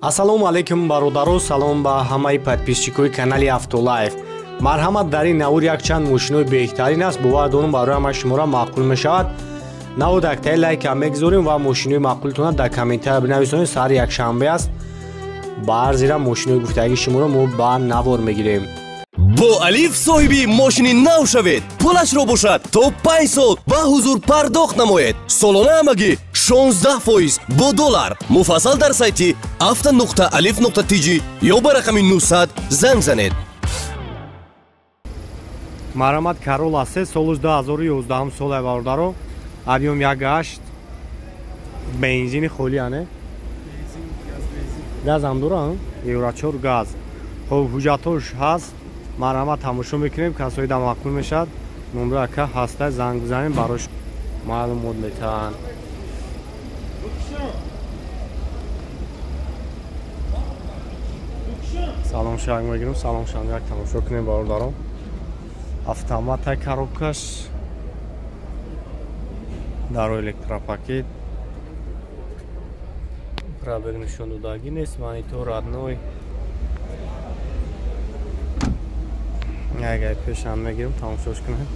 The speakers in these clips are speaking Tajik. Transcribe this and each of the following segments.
Ассалому алайкум бародаро, салом ба ҳамаи подписчикои канали Автолайф. Марҳамат, дар ин навор якчанд мошинои беҳтарин аст, бовар дорум барои ҳамаи шуморо маъқул мешавад. Навод яктаи лайкам мегузорем ва мошинои маъқултона дар комментария бинависонед. Саҳари якшанбе аст, ба ҳар зира мошинои гуфтагии шуморо мо ба навор мегирем. Бо Алиф соҳиби мошини нав шавед. Пулашро бошад то 5 сол ба ҳузур пардохт намоед. Солона ҳамагӣ 16% бо доллар. Муфассал дар сайти avto.alif.tj ё ба рақами 900 занг занед. Марҳамат, Corolla 3 соли 2011 сола бародаро. Объем 1.8, бензини холӣ, ане? Газ ҳам дора, Евро 4 газ. Хоб, ҳуҷҷатош ҳаст. Марҳамат, тамошо мекунем, касои да маъқул мешавад. Номро ака ҳаста, занг бизанем, барош маълумот метаҳанд. Салом шаг мегирем, салом шаг як тамошо кунем бародарон. Автомата коробкаш, даро электропакет, пробег нишон додагӣ нест, монитор родной. Агар пешам мегирем, тамошош кунем.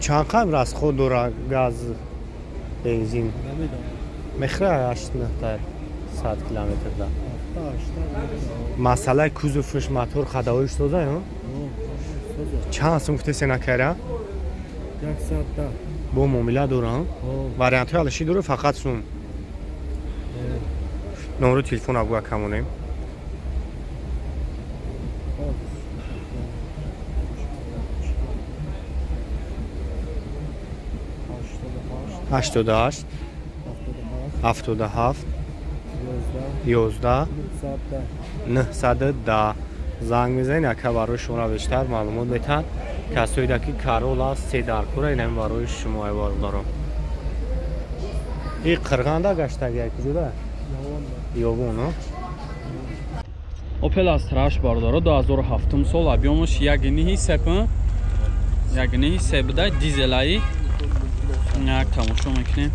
Чанд қадр расход дора газ, бензин? Мехӯра 8-9 100 километрда. Масъалаи кузовш, мотор хадавоиш соза, ё? Чанд сум гуфтесе накара? 110. Бо муомила дорам? Вариантҳои алиши дора, фақат сум. Номро телефон абгӯ акамонем. 88 77 11 910 занг мезанед, ака барои шуморо бештар маълумот метаҳад. Касоида ки Corolla 3 даркора, инами барои шумо ай бародарон. И Қирғанда гаштаги ай куҷода? Ёвон, о? Opel Astra H бародаро 2007 сол, объемаш 1.9, 1.9 буда, дизелаи. Як тамошо мекунем.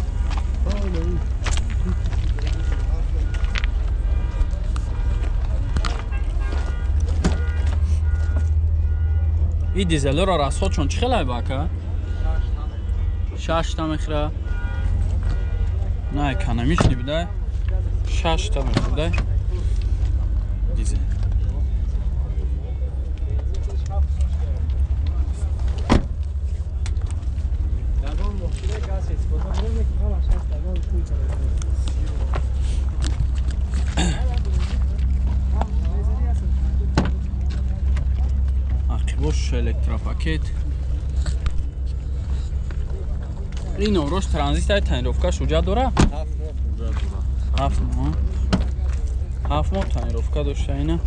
И дизелро расходшон чӣ хелай бака? 6 та мехӯра. На экономичный буда. 6 та мехӯрда. Дизел. Ақибош электропакет. Ин номрош транзит ай тонировкаш ҳуҷҷат дора? 7 моҳ. 7 моҳ тонировка дошта ина.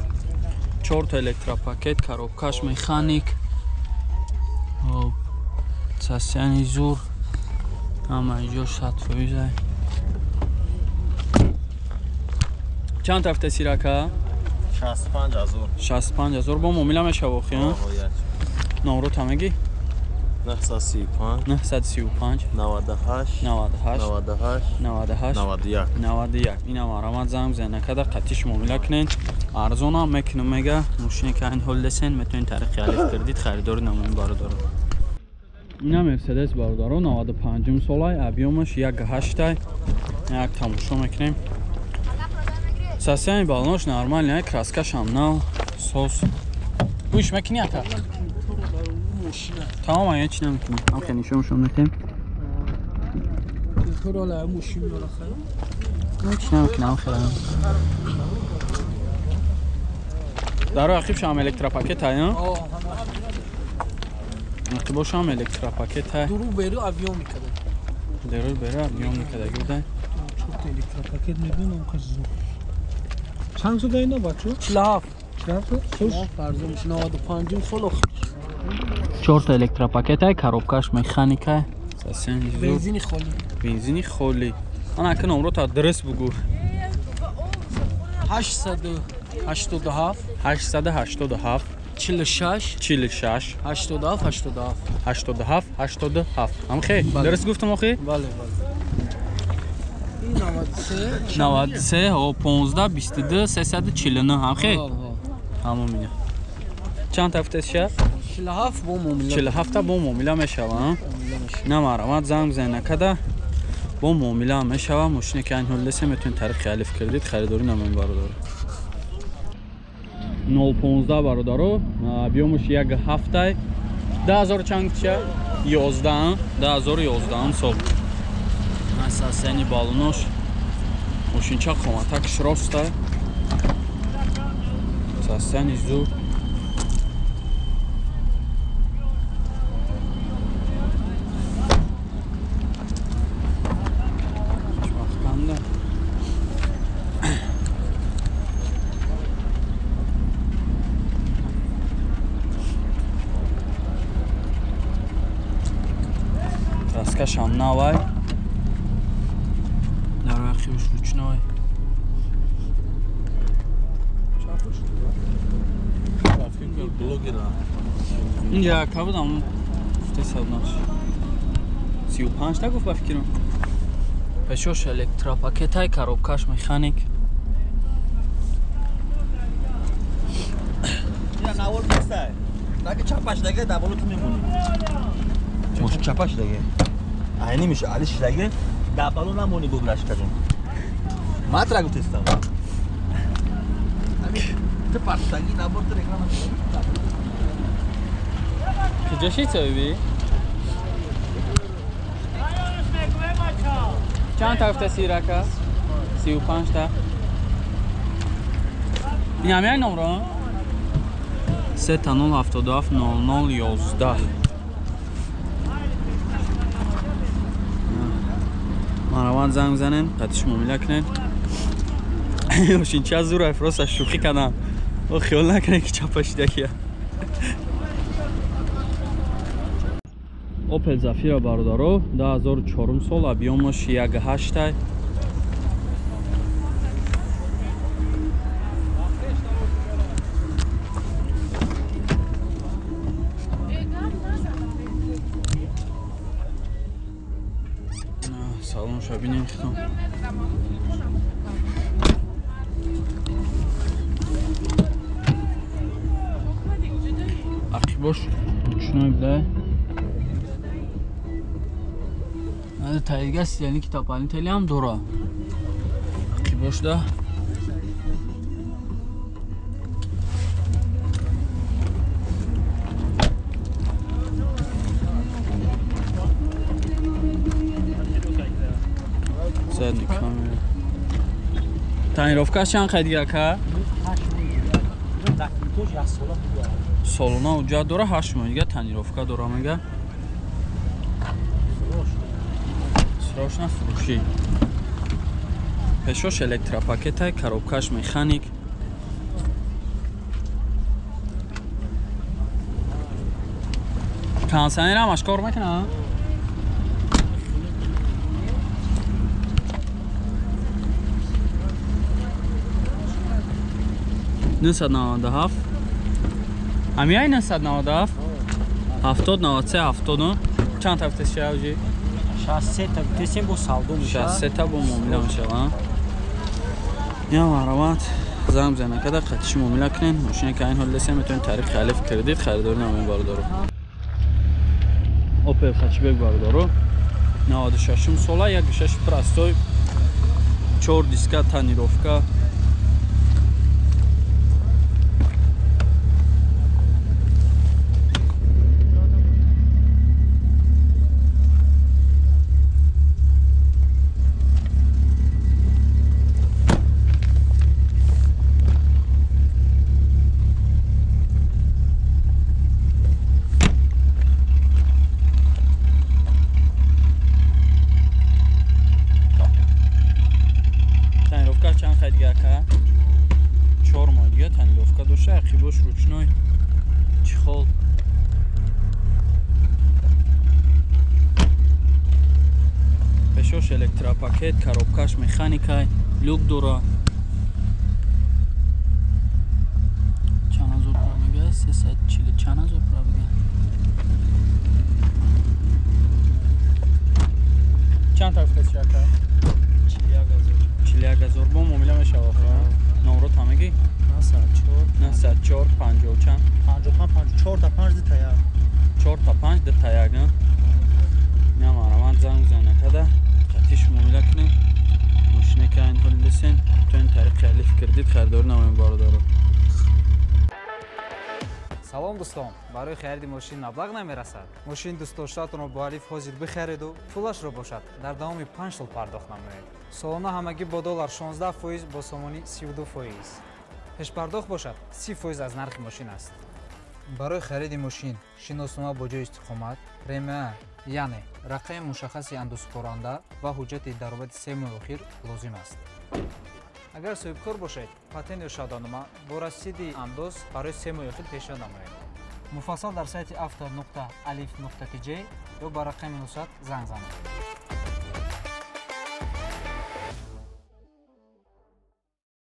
4 та электропакет, коробкаш механик. Хоб, сасяни зур. Ҳама иҷо 100% ай. Чанд тафта сирака? 65000. 65000 бо муомила мешава охи, ҳа? Номро мегӣ? 935 935 98 98 98 98 91 91. Ина марҳамат, занг бизанед, накарда қатиш муомила кунед. Арзонам мекунам мега. Мошине ки айн ҳол десен, метавонед тариқи Алиф кредит харидорӣ намоед бародаро. Ина Мерседес бародаро 95 солай, объемаш 1.8. Як тамошо мекунем. Состояние баллонош нормальный, краскаш ҳам нав, сос. Гӯш мекунӣ ака? Тамом, ая чӣ намекунӣ? Ам хеле нишоншон метем. Чӣ намекунӣ, ам хеле. Даро ақибшам электропакет ай, а? Ақибошам электропакет ай. Дуру беру объем мекарда. Дуру беру объем мекарда, гуфтай. Чорта электропакет мебинам қаз. Чанд сол ина бачо? 47. 47 сол? Фарзандш 95 сол охир. 4 та электропакет ай, коробкаш механика. Бензини холӣ. Бензини холӣ. Ана ака номро та дуруст бугӯ. 800 87 887 46 46 87 87 87 87. Ҳамхе? Дуруст гуфтам охи? Бале, бале. Ин 93 93 15 22 349 ҳамхе? Ҳамон мина. Чанд ҳафта ша? 47 бо муомила. 47 бо муомила мешава, на марҳамат занг бизанед накада бо муомила мешава. Мошине ки айн ҳол лесе метавонед тариқи Алиф кредит харидорӣ намоед бародаро. 015 бародаро, биёмуш як ҳафтай 10000 чанд ча? 11 2011 сол. Асасени балонош мошинча қоматакш роста. Сасени зур. Краскашам навай. Дар ахирш ручной. Инҷа кабудам гуфтесаднаш. 35 та гуфт ба фикрам. Пешош электропакетай, коробкаш механик. Ина навор нестай. Наки чапаш даге даболо ту мемонӣ. Мошин чапаш даге. Айни миша алиш даге даболо намонӣ бубраш кардем. Матра гуфтестам. Ами ту партаги набор ту реклама. Куҷо шид соҳиби? Чанд та гуфта сирака? 35 та. Ин ҳам як номро? 3 0 77 00 11. Марҳамат занг бизанед, қатиш муомила кунед. Мошинча зур просто шӯхӣ кардам. О хиёл накунед ки чапа шидакия. Opel Zafira бародаро 2004 сол, объёмаш 1.8. Салонша бинем хитон. Ақибош ручной буда. Таига сидяни китопани телиам дора. Ақибошда. Задний камера. Тонировкаш чанд қай дига ка? Солона уҷа дора 8 моҳ дига тонировка дора мега. Срочно фурӯшӣ. Пешош электропакетай, коробкаш механик. Кондиционерам аш кор мекунад? 997. Ҳамияй 997? 70 93 70. Чанд та гуфтеси шавҷи? 63 та гуфтесем бо савдо мешавад. 63 та бо муомила мешавад. Я марҳамат занг бизанед када қатиши муомила кунед. Мошине ки айн ҳол лесе метавонед тариқи Алиф кредит харидорӣ намоед бародаро. Opel Hatchback бародаро 96 сола, 1.6 простой, 4 диска, тонировка. Чанд хай дига ка? 4 моҳ дига тонировка дошта, ақибош ручной чехол. Пешош электропакет, коробкаш механикай, люк дора. Гуфтагӣ? 904. 904 50 чанд? 55 4 та 5 2 та 1. 4 та 5 2 та 1, на? Ина марҳамат занг бизанед акада. Қатиш муомила кунед. Мошине ки айн ҳол десен, то ин тариқи Алиф кредит харидорӣ намоем бародаро. Салом дӯстон, барои хариди мошин маблағ намерасад. Мошини дӯстдоштаатонро бо Алиф ҳозир бихариду пулашро бошад дар давоми 5 сол пардохт намоед. Солона ҳамагӣ бо доллар 16%, бо сомонӣ 32%. Пешпардохт бошад 30% аз нархи мошин аст. Барои хариди мошин шиноснома бо ҷои истиқомат, премия, яъне рақами мушаххаси андозсупоранда ва ҳуҷҷати даромади 3 моҳи охир лозим аст. Агар соҳибкор бошед, патент ё шаҳодатнома бо расиди андоз барои 3 моҳи охир пешниҳод намоед. Муфассал дар сайти auto.alif.tj ё ба рақами 900 занг занед.